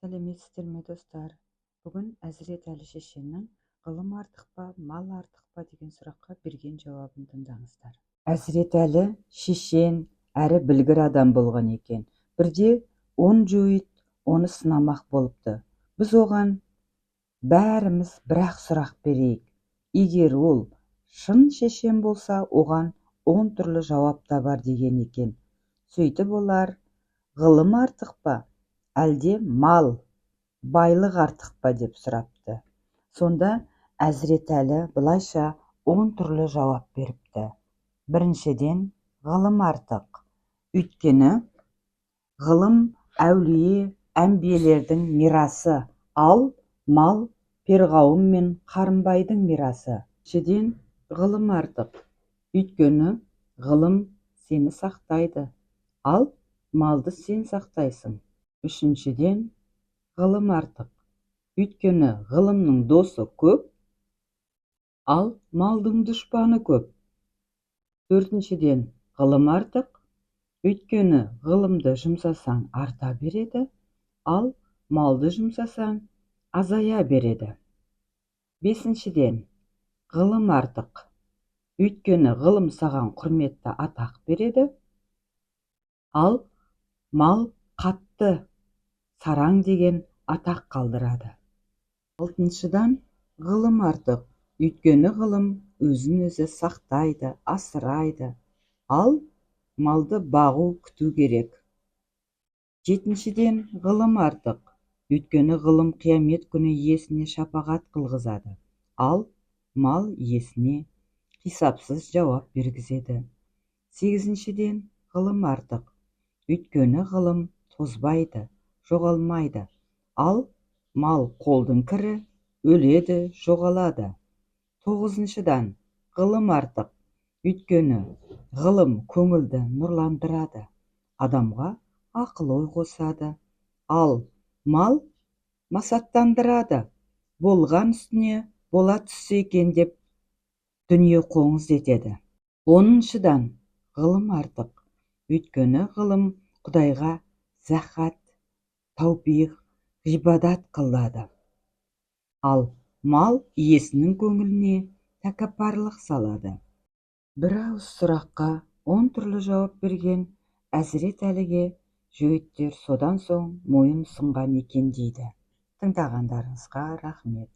Сәлеметсіздер ме, достар! Бүгін Әзірет Әлі шешеннің «Ғылым артық па, мал артық па?» деген сұраққа берген жауабын тыңдаңыздар. Әзірет Әлі шешен әрі білгір адам болған екен. Бірде 10 жөйт оны сынамақ болыпты. «Біз оған бәріміз бір-ақ сұрақ берейік. Егер ол шын шешен болса, оған 10 түрлі жауап табар», — деген екен. Сөйтіп олар: «Ғылым артық па, әлде мал байлық артық па?» — деп сұрапты. Сонда Әзірет Әлі былайша 10 түрлі жауап беріпті. Біріншіден, ғылым артық, өйткені ғылым — әулие, әмбиелердің мирасы, ал мал — перғауын мен Қарымбайдың мирасы. Екіншіден, ғылым артық, өйткені ғылым сені сақтайды, ал малды сен сақтайсың. Үшіншіден, ғылым артық, өйткені ғылымның досы көп, ал малдың дұшпаны көп. Төртіншіден, ғылым артық, өйткені ғылымды жұмсасаң, арта береді, ал малды жұмсасаң, азая береді. Бесіншіден, ғылым артық, өйткені ғылым саған құрметті атақ береді, ал мал қатты, сараң деген атақ қалдырады. Алтыншыдан, ғылым артық, өйткені ғылым өзін өзі сақтайды, асырайды, ал малды бағу, күту керек. Жетіншіден, ғылым артық, өйткені ғылым қиямет күні иесіне шапағат қылғызады, ал мал иесіне қисапсыз жауап бергізеді. Сегізіншіден, ғылым артық, өйткені ғылым тозбайды, жоғалмайды, ал мал қолдың кірі, өледі, жоғалады. Тоғызыншыдан, ғылым артық, өйткені ғылым көңілді нұрландырады, адамға ақыл ой қосады, ал мал масаттандырады, болған үстіне бола түссе екен деп дүниеқоңыз етеді. Оныншыдан, ғылым артық, өйткені ғылым Құдайға зәхат, таупиқ, ғибадат қылады, ал мал иесінің көңіліне тәкаппарлық салады. Бір ауыз сұраққа 10 түрлі жауап берген Әзірет Әліге жөйттер содан соң мойын ұсынған екен дейді. Тыңдағандарыңызға рахмет.